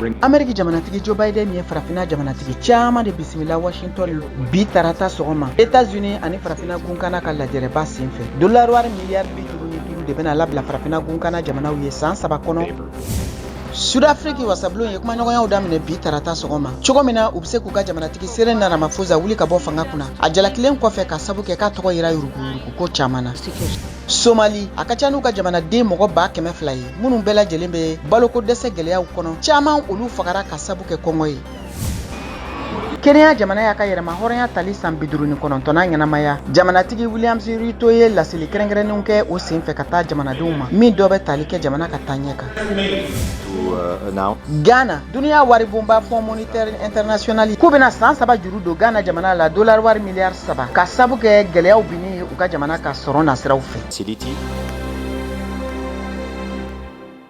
Ameriki jamanatigi Joe Biden ye Farafina jamanatigi caman de bisimila Washington bi tarata sɔgɔma, Etats-Unis ani Farafina gunkana ka lajɛrɛba senfɛ. Dollar wari miliyari 55 de bɛna labila Farafina gunkana jamanaw ye san 3 kɔnɔ. Sudafiriki wasabulon ye kumaɲɔgɔnyaw daminɛ bi tarata sɔgɔma, cogo min na u bɛ se k'u ka jamanatigi Cyril Ramaphosa wuli ka bɔ fanga kunna, a jalakilen kɔfɛ ka sabu kɛ k'a tɔgɔ yira yuruguyurugu ko caman na. Somali, a ka ca n'u ka jamanaden mɔgɔ 200,000 ye minnu bɛɛ lajɛlen bɛ baloko dɛsɛ gɛlɛyaw kɔnɔ, caman olu fagara ka sabu kɛ kɔngɔ ye. Kenya jamana y'a ka yɛrɛma hɔrɔnya tali san 59nan ɲɛnamaya. Jamanatigi William Ruto ye laseli kɛrɛnkɛrɛnnenw kɛ o senfɛ ka taa jamanadenw ma, min dɔ bɛ tali kɛ jamana ka taaɲɛ kan. Ghana, duniya waribonba Fonds monétaire international k'u bɛna san 3 juru don Ghana jamana la, dollar wari miliyari 3, ka sabu kɛ gɛlɛyaw binni ye u ka jamana ka sɔrɔ nasiraw fɛ.